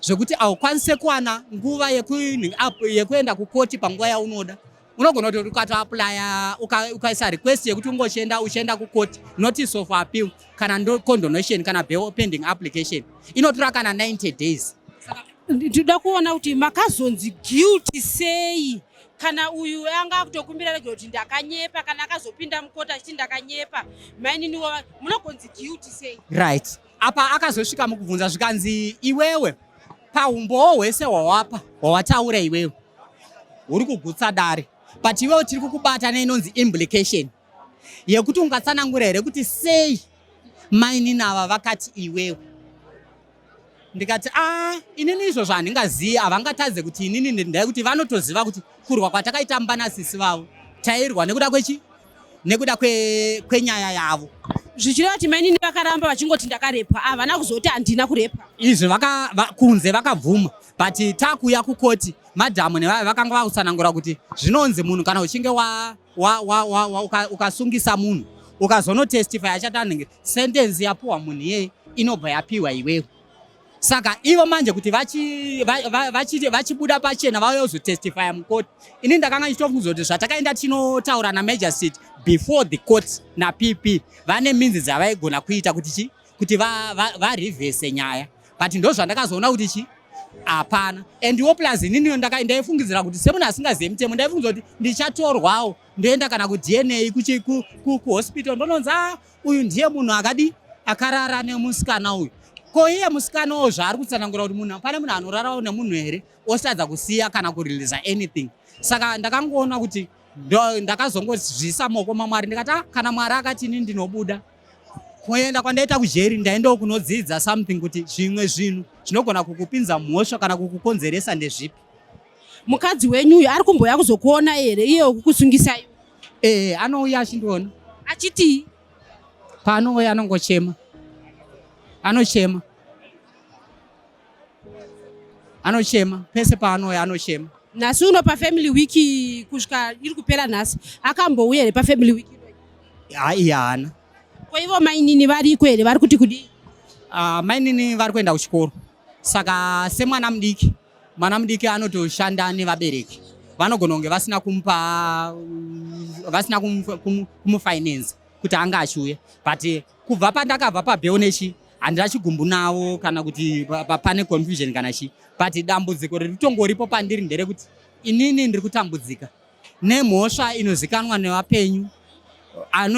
[SPEAKER 2] zvekuti haukwanise kuwana nguva yekuenda kukoti panguva yaunoda. Unogona kuti ukatoapplya, ukaisa request yekuti ungochienda, uchienda kukoti, notice of appeal kana condonation kana bail pending application inotora kana 90 days.
[SPEAKER 1] Ndinoda kuona kuti makazonzi guilty sei kana uyu anga akutokumbira rege kuti ndakanyepa, kana akazopinda mukoti achiti ndakanyepa, maininiwo munogonzi guilty sei?
[SPEAKER 2] Right, apa akazosvika mukubvunza, zvikanzi, "Iwewe paumbowo hwese hwawapa, hwawataura iwewe, uri kugutsa dare, but iwewe tiri kukubata neinonzi implication yekuti ungatsanangura here kuti sei mainini ava vakati iwewe?" Ndikati, "A, inini izvozvo handingazivi. Havangatadze kuti inini ndai kuti vanotoziva kuti kurwa kwatakaita mbanasisi vavo tairwa nekuda kwechi nekuda kwenyaya yavo."
[SPEAKER 1] Zvichireva kuti mainini vakaramba vachingoti ndakarepwa, havana kuzoti handina kurepwa?
[SPEAKER 2] Izvi kunze vakabvuma, but takuuya kukoti, madhamu nevaya vakanga vakutsanangura kuti zvinonzi munhu kana uchinge ukasungisa munhu, ukazonotestify achati anenge sentence yapiwa munhu iyeye inobva yapiwa iwewe. Saka ivo manje kuti vachibuda pachena vauya kuzotestifya mukoti, ini ndakanga ndichitofunza kuti zvatakaenda tinotaura namagistrate before the court naPP, vane minzi dzavaigona kuita kuti chi kuti vareverse nyaya, but ndo zvandakazoona kuti chi hapana. And iwo plus ininiyo ndaifungidzira kuti semunhu asingazivi mutemo, ndaifungidzira kuti ndichatorwawo ndoenda kana kuDNA kuhospital, ndononzi, "A, uyu ndiye munhu akadi akarara nemusikana uyu." Ko iye musikanawo zvaari kutsanangura kuti munhu, pane munhu anorarawo nemunhu here osatadza kusiya kana kureleasa anything? Saka ndakangoona kuti ndakazongozvisa maoko maMwari, ndikati, "Ah, kana Mwari akati ini ndinobuda, kuenda kwandaita kujeri ndaendawo kunodzidza something, kuti zvimwe zvinhu zvinogona kukupinza mhosva kana kukukonzeresa ndezvipi."
[SPEAKER 1] Mukadzi wenyu uyu ari kumboya kuzokuona here, iye wekukusungisai?
[SPEAKER 2] Ee, anouya achindiona.
[SPEAKER 1] Achitii?
[SPEAKER 2] Paanouya anongochema, anochema, anochema. Pese paanouya anochema.
[SPEAKER 1] Nhasi uno pafamily week, kusvika iri kupera nhasi, akambouya here pafamily week inoyi?
[SPEAKER 2] Hai, haana.
[SPEAKER 1] Ko ivo mainini variko here? Vari kuti kudii?
[SPEAKER 2] Mainini vari kuenda kuchikoro. Saka semwana mudiki, mwana mudiki anotoshanda nevabereki, vanogona kunge vasina kumupa, vasina kumufinance kuti anga achiuya. But kubva pandakabva pabail nechi, handina chigumbu navo kana kuti pane confusion kana chii, but dambudziko riri tongoripo pandiri nderekuti inini ndiri kutambudzika nemhosva inozikanwa nevapenyu,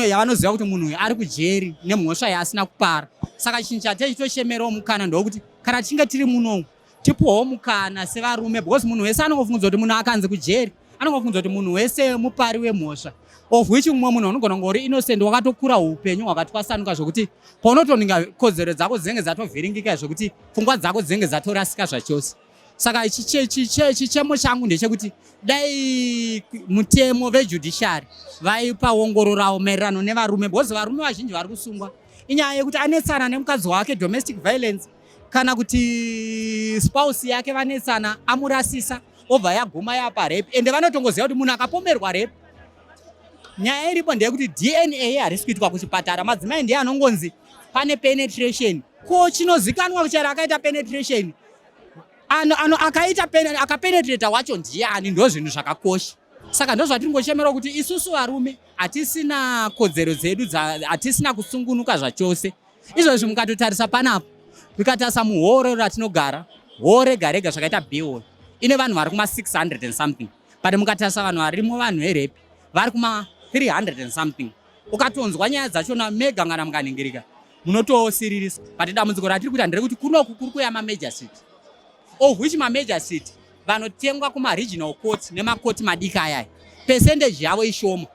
[SPEAKER 2] yavanoziva kuti munhu uyu ari kujeri nemhosva yaasina kupara. Saka chinhu chatechitochemerawo mukana ndokuti kana tichinge tiri munomu, tipuhwawo mukana sevarume, because munhu wese anongofungudza kuti munhu akanzi kujeri, anongofungudza kuti munhu wese mupari wemhosva, of which mumwe munhu unogona kunge uri innocent, wakatokura upenyu hwakatwasanuka zvokuti paunotoninga kodzero dzako dzinenge dzatovhiringika, zvokuti pfungwa dzako dzinenge dzatorasika zvachose. Saka chichemo changu ndechekuti dai mutemo vejudiciary vaipaongororawo maererano nevarume, because varume vazhinji vari kusungwa inyaya yekuti anetsana nemukadzi wake, domestic violence, kana kuti spouse yake vanetsana, amurasisa. Obva yaguma yapa rape, ende vanotongoziva kuti munhu akapomerwa rape, nyaya iripo ndeyekuti DNA harisi kuitwa kuchipatara. Madzimai ndiye anongonzi pane penetration. Ko chinozikanwa chero akaita penetration, ano akaita akapenetrata wacho ndiani? Ndo zvinhu zvakakosha. Saka ndo zvatiri ngochemera kuti isusu varume hatisina kodzero dzedu, hatisina kusungunuka zvachose. Izvozvi mukatotarisa panapa, tikatarisa muhoro ratinogara, horo rega rega zvakaita bhihoro ine vanhu vari kuma 600 and something, but mukatarisa vanhu varimo, vanhu verape vari kuma 300 and something. Ukatonzwa nyaya dzachona mega, kana mukaningirika, munotosiririsa. But dambudziko ratiri kuita nderekuti kunoku kuri kuuya mamagistrate, of which mamagistrate vanotengwa kumaregional courts nemakoti madiki ayaya, percentage yavo ishoma.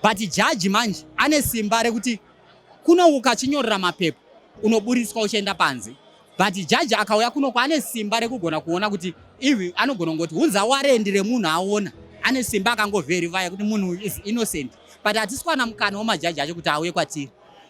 [SPEAKER 2] But jaji manje ane simba rekuti kuno ukachinyorera mapepa unoburiswa uchienda panze, but jaji akauya kunoko ane simba rekugona kuona kuti ivi anogona kungoti hunza warrant remunhu aona, ane simba akangoverifya kuti munhu is innocent. But hatisi kuwana mukana wemajaji acho kuti auye kwatiri.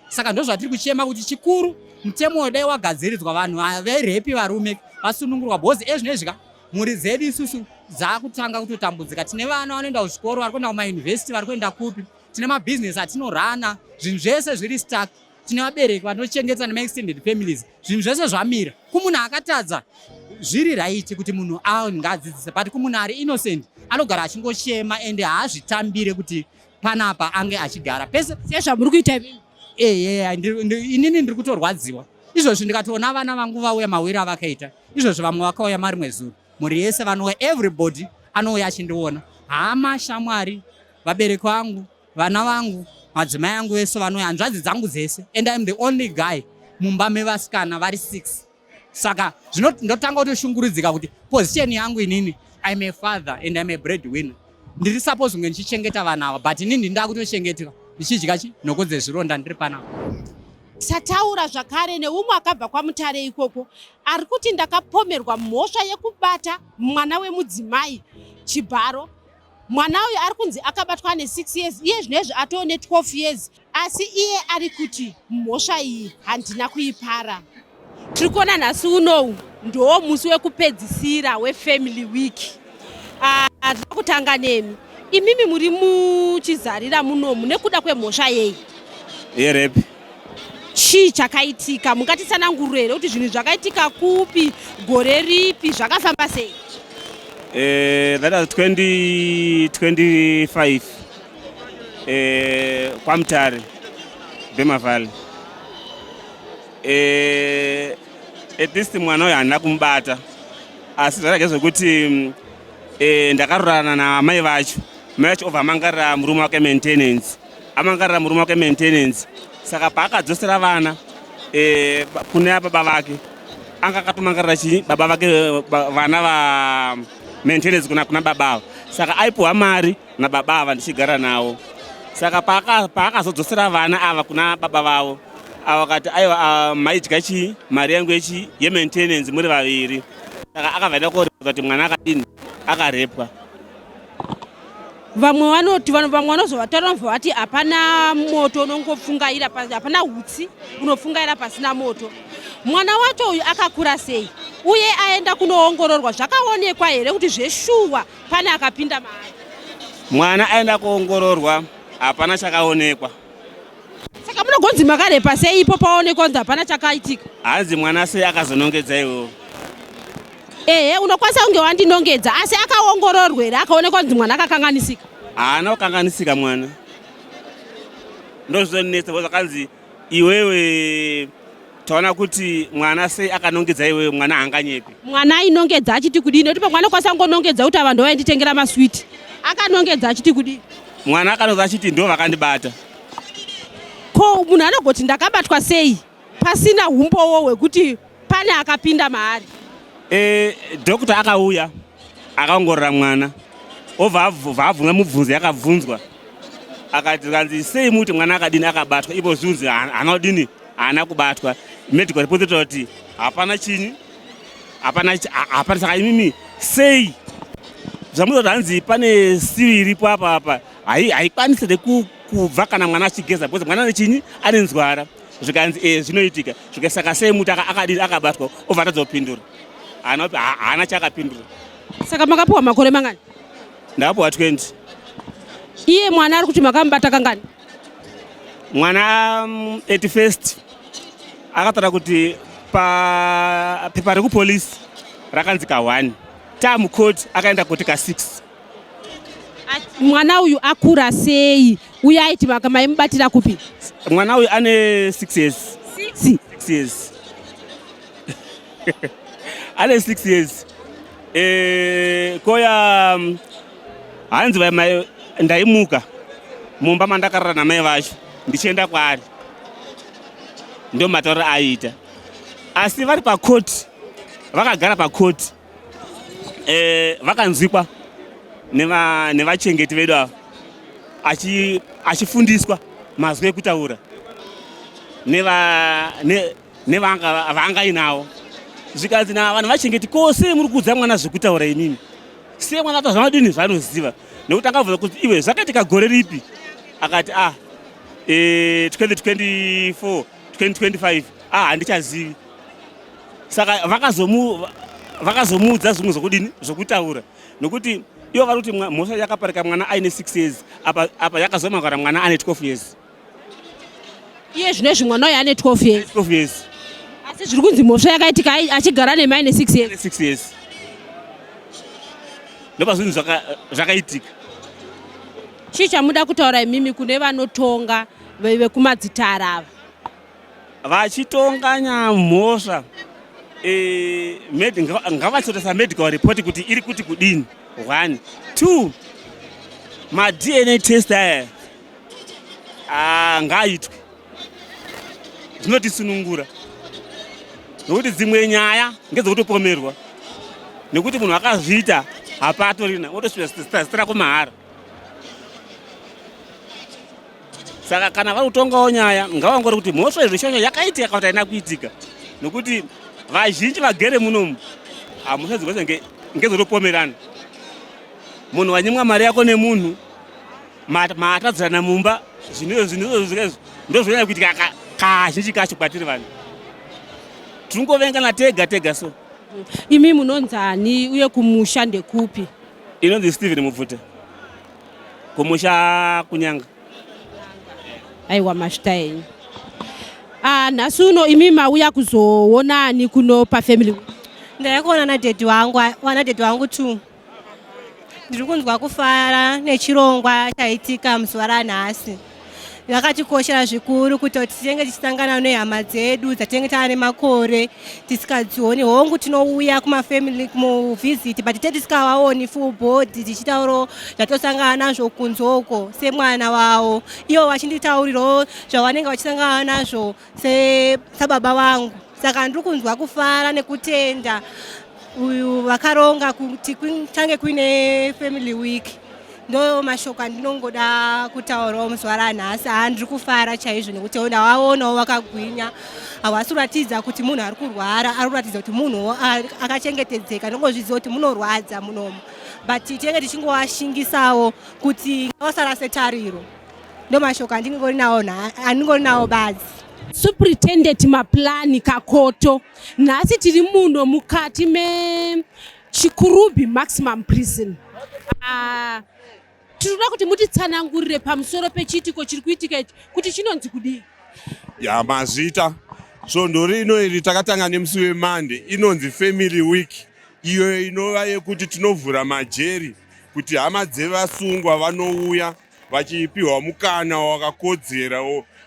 [SPEAKER 2] Saka ndo zvatiri kuchema kuti chikuru mutemo dai wagadziridzwa, vanhu verape varume vasunungurwa, because ezvinezvi ka mhuri dzedu isusu dzaakutanga kutotambudzika. Tine vana vanoenda kuzvikoro, vari kuenda kumayunivhesiti, vari kuenda kupi, tine mabhizinesi atinorana, zvinhu zvese zviri stuck. Tine vabereki vanochengeta nemaextended families, zvinhu zvese zvamira. Kumunhu akatadza zviri right kuti munhu angadzidzise, but kumunhu ari innocent anogara achingochema, ende haazvitambire kuti panapa ange achigara pese.
[SPEAKER 1] Sezvamuri kuita imimi.
[SPEAKER 2] Ehe, inini ndiri kutorwadziwa izvozvi. Ndikatoona vana vangu vauya mawiri avakaita izvozvi, vamwe vakauya marimwe zuro, mhuri yese vanouya, everybody anouya achindiona, hama, shamwari, vabereki vangu, vana vangu, madzimai angu vese vanouya, hanzvadzi dzangu dzese, and I'm the only guy mumba mevasikana vari 6. Saka zvino ndotanga kutoshungurudzika kuti position yangu inini, I'm a father and I'm a bread winner, ndiri suppose kunge ndichichengeta vana ava, but inini ndinda kutochengetwa ndichidya chi nhoko dzezvironda ndiri panapa.
[SPEAKER 1] Tataura zvakare neumwe akabva kwaMutare ikoko, ari kuti ndakapomerwa mhosva yekubata mwana wemudzimai chibharo. Mwana uyu ari kunzi akabatwa ne6 years, iye zvinezvi atoo ne12 years, asi iye ari kuti mhosva iyi handina kuipara. Tiri kuona nhasi unowu ndo musi wekupedzisira wefamily week. Ah, tinoda kutanga nemi imimi muri muchizarira munomu nekuda kwemhosva yei?
[SPEAKER 3] Yerape.
[SPEAKER 1] Chii chakaitika? Mungatitsanangurire here kuti zvinhu zvakaitika kupi, gore ripi, zvakafamba sei?
[SPEAKER 3] That was 2025, kwaMutare, Burma Valley. At least mwana uyu handina kumubata, asi zvarage zvekuti ndakarurana namai vacho. Mai vacho obva amangarira murume wake maintenance, amangarira murume wake maintenance. Saka paakadzosera vana kune baba vake, anga akatomangarira chii baba vake, vana va maintenance kuna baba ava. Saka aipiwa mari nababa ava ndichigara navo. Saka paakazodzosera vana ava kuna baba vavo ava, vakati aiwa, maidya chii mari yangu yechi yemaintenance muri vaviri. Saka akabva aenda kuti mwana akadini, akarepwa.
[SPEAKER 1] Vamwe vanoti vamwe vanozovataura, vanobva vati hapana moto unongopfungaira, hapana hutsi unopfungaira pasina moto. Mwana wacho uyu akakura sei, uye aenda kunoongororwa, zvakaonekwa here kuti zveshuwa pane akapinda maari?
[SPEAKER 3] Mwana aenda kuongororwa, hapana chakaonekwa.
[SPEAKER 1] Saka munogonzi makarepa sei ipo paonekwa kunzi hapana chakaitika?
[SPEAKER 3] Hanzi mwana sei akazonongedza iwewo?
[SPEAKER 1] Ehe, unokwanisa kunge wandinongedza, asi akaongororwa here akaonekwa kunzi mwana akakanganisika?
[SPEAKER 3] Haana kukanganisika mwana, ndozvinonetsa because akanzi iwewe, taona kuti mwana sei akanongedza iwewe, mwana haanganyepi.
[SPEAKER 1] Mwana ainongedza achiti kudini? Nekuti pamwe anokwanisa kungonongedza kuti ava ndovainditengera maswiti. Akanongedza achiti kudini?
[SPEAKER 3] Mwana akanonza achiti ndo vakandibata.
[SPEAKER 1] Ko munhu anogoti ndakabatwa sei pasina umbowo hwekuti pane akapinda maari?
[SPEAKER 3] Doctor akauya akaongorora mwana, obva abvunza mubvunzo yakabvunzwa, akati kanzi sei muti mwana akadini, akabatwa, ipo zvinzi haana kudini, haana kubatwa. Medical report inotaura kuti hapana chini, hapana hapana. Saka imimi sei zvamunoda kuti hanzi pane sivi iripo apa apa haikwanisi kubva kana mwana achigeza, because mwana ane chini, ane nzwara. Zvikanzi e zvinoitika zvika. Saka sei muti akadini, akabatwa? Obva atadza kupindura, haana chaakapindura.
[SPEAKER 1] Saka makapiwa makore mangani?
[SPEAKER 3] Ndakapiwa 20.
[SPEAKER 1] Iye mwana ari kuti makamubata kangani?
[SPEAKER 3] Mwana at first akataura kuti papepa rekupolisi rakanzi ka1, tamucourt akaenda kuti ka6.
[SPEAKER 1] Mwana uyu akura sei? Uye aiti maimubatira kupi?
[SPEAKER 3] Mwana uyu ane 6 years.
[SPEAKER 1] 6?
[SPEAKER 3] 6 years, ane 6 years. Koya hanzi ndaimuka mumba mandakarara namai vacho ndichienda kwaari, ndo matauriro aiita. Asi vari pakoti, vakagara pakoti, vakanzwikwa nevachengeti vedu ava achifundiswa mazwi ekutaura nevaangainawo. Zvikanzi navanhu vachengeti, ko sei muri kuudza mwana zvekutaura inini? Sei mwana ata zvanodini zvaanoziva? Nekuti angabvunza kuti iwe zvakaitika gore ripi, akati ah, 2024, 2025, ah, handichazivi. Saka vakazomuudza zvimwe zvokudini, zvokutaura, nokuti ivo vari kuti mhosva yakaparika mwana aine 6 years, apa yakazomangara mwana ane 12 years.
[SPEAKER 1] Iye zvino izvi mwana uyu ane 12 years?
[SPEAKER 3] 12 years.
[SPEAKER 1] Asi zviri kunzi mhosva yakaitika achigara nemai ne6 years?
[SPEAKER 3] 6 years, ndopazvinhu zvakaitika.
[SPEAKER 1] Chii chamuda kutaura imimi kune vanotonga vekumadzitara ava?
[SPEAKER 3] Vachitonga nyamhosva, ngavachitoresa medical report kuti iri kuti kudini, one. Two, maDNA test aya ngaaitwe, zvinotisunungura, nokuti dzimwe nyaya ngedzekutopomerwa, nekuti munhu akazviita hapatorina, otosvira zita rako mahara. Saka kana vari kutongawo nyaya, ngavangori kuti mhosva izvo shosha yakaitika kana kuti haina kuitika, nokuti vazhinji vagere munomu, hamhosva dzimwe ngedzotopomerana. Munhu wanyimwa mari yako nemunhu, matadzirana mumba, zvinhu izvo ndo zvinonyanya kuitika kazhinji kacho kwatiri vanhu. Tinongovengana tega tega so.
[SPEAKER 1] Imi munonzani uye kumusha ndekupi?
[SPEAKER 3] Inonzi Stephen Mupfuta, kumusha kuNyanga.
[SPEAKER 1] Aiwa, masvita enyu. Ah, nhasi uno imi mauya kuzoonani kuno pafamily?
[SPEAKER 4] Ndauya kuona nadhedhi wangu, wana dhedhi wangu two. Ndiri kunzwa kufara nechirongwa chaitika muzuva ranhasi. Zvakatikoshera zvikuru kuti tinenge tichisangana nehama dzedu dzatinenge tava nemakore tisikadzioni. Hongu, tinouya kumafamily muvisit, but tete tisikavaoni full body, tichitaurawo zvatosangana nazvo kunze uko semwana wavo, ivo vachinditaurirawo zvavanenge vachisangana nazvo sababa vangu. Saka ndiri kunzwa kufara nekutenda uyu vakaronga kuti tange kuine family week. Ndo mashoko andinongoda kutaurawo muzuva ranhasi. Haa, ndiri kufara chaizvo nekuti ndavaonawo vakagwinya, havasi kuratidza kuti munhu ari kurwara, ari kuratidza kuti munhu akachengetedzeka. Ndongozviziva kuti munorwadza munomu, but tinenge tichingovashingisawo kuti ngavasarase tariro. Ndo mashoko andingori nawo, andingori nawo badzi.
[SPEAKER 1] Superintendent Maplani Kakoto, nhasi tiri muno mukati meChikurubi Maximum Prison. Tinoda kuti mutitsanangurire pamusoro pechiitiko chiri kuitika ichi, kuti chinonzi kudii?
[SPEAKER 5] Ya, mazvita. Svondo rino iri takatanga nemusi weMonday, inonzi Family Week, iyo inova yekuti tinovhura majeri kuti hama dzevasungwa vanouya vachipiwa mukana wakakodzera,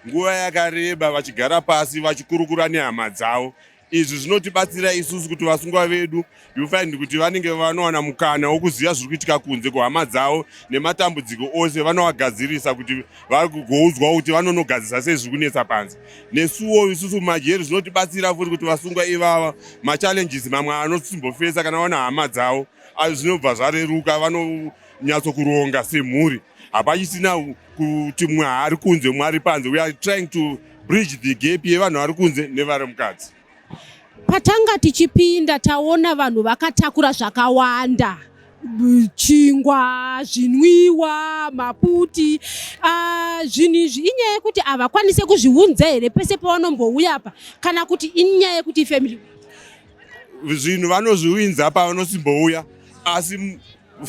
[SPEAKER 5] nguva yakareba vachigara pasi vachikurukura nehama dzavo. Izvi zvinotibatsira isusu kuti vasungwa vedu, you find kuti vanenge vanowana mukana wokuziva zviri kuitika kunze kuhama dzavo, nematambudziko ose vanovagadzirisa, kuti vagoudzwa kuti vanonogadzirisa sei zviri kunetsa panze. Nesuwo isusu mumajeri zvinotibatsira futi kuti vasungwa ivava, machallenges mamwe anosimbofesa, kana vana hama dzavo, zvinobva zvareruka, vanonyatsokuronga semhuri, hapachisina kuti mumwe ari kunze, mumwe ari panze. We are trying to bridge the gap yevanhu vari kunze nevari mukadzi.
[SPEAKER 1] Patanga tichipinda taona vanhu vakatakura zvakawanda, chingwa, zvinwiwa, maputi. Zvinhu izvi inyaya yekuti havakwanise kuzviunza here pese pavanombouya apa, kana kuti inyaya yekuti ifamily?
[SPEAKER 5] Zvinhu vanozviunza pavanosimbouya. Asi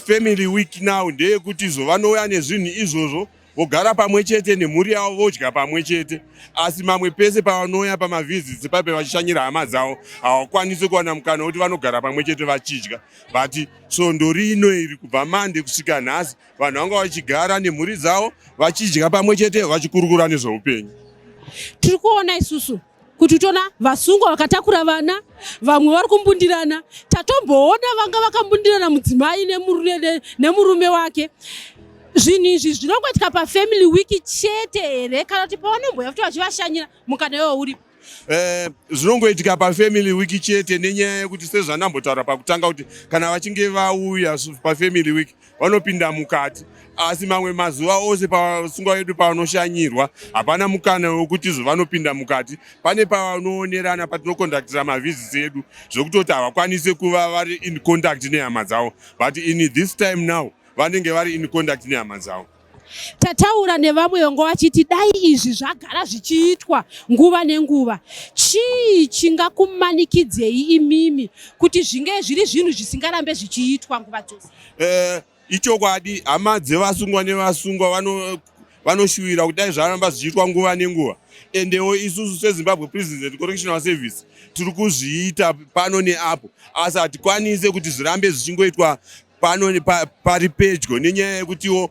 [SPEAKER 5] family week now ndeyekuti izvo vanouya nezvinhu izvozvo, vogara pamwe chete nemhuri yavo, vodya pamwe chete. Asi mamwe pese pavanouya pamavisits pape vachishanyira hama dzavo, havakwanisi kuwana mukana wekuti vanogara pamwe chete vachidya. But svondo rino iri, kubva Mande kusvika nhasi, vanhu vanga vachigara nemhuri dzavo, vachidya pamwe chete, vachikurukura nezveupenyu.
[SPEAKER 1] Tiri kuona isusu kuti tona vasungwa vakatakura vana, vamwe vari kumbundirana. Tatomboona vanga vakambundirana, mudzimai nemurume wake. Zvinhu izvi zvinongoitika pafamily week chete here, kana kuti pavanomboya futi vachivashanyira, mukana iwo uripo?
[SPEAKER 5] Zvinongoitika pafamily week chete, nenyaya yekuti sezvandambotaura pakutanga kuti kana vachinge vauya pafamily week vanopinda mukati, asi mamwe mazuva ose pavasungwa vedu pavanoshanyirwa hapana mukana wekuti izvo vanopinda mukati. Pane pavanoonerana patinoconductira mavisits edu, zvekutoti havakwanisi kuva vari in contact nehama dzavo, but in this time now vanenge vari in contact nehama dzavo.
[SPEAKER 1] Tataura nevamwe vanga vachiti dai izvi zvagara zvichiitwa nguva nenguva. Chii chingakumanikidzei imimi kuti zvinge zviri zvinhu zvisingarambe zvichiitwa nguva dzose?
[SPEAKER 5] Ichokwadi, hama dzevasungwa nevasungwa vanoshuvira kuti dai zvaramba zvichiitwa nguva nenguva. Endewo isusu seZimbabwe Prisons and Correctional Service tiri kuzviita pano neapo, asi hatikwanise kuti zvirambe zvichingoitwa pano pari pedyo, nenyaya yekutiwo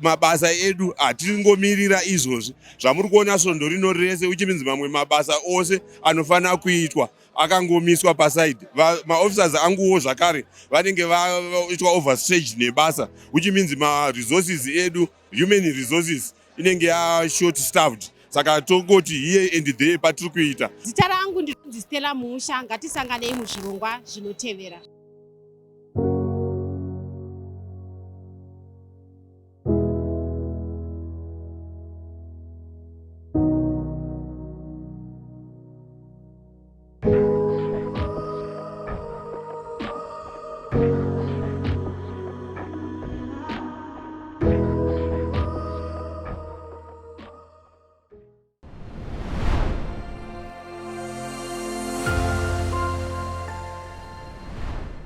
[SPEAKER 5] mabasa edu hatingomirira izvozvi zvamuri kuona svondo rino rese, which means mamwe mabasa ose anofanira kuitwa akangomiswa paside. Maofficers anguwo zvakare vanenge vaitwa overstretched nebasa, which means maresources edu, human resources, inenge yashort staffed. Saka tongoti here and there patiri kuita.
[SPEAKER 1] Zita rangu ndinonzi Stella Musha. Ngatisanganei muzvirongwa zvinotevera.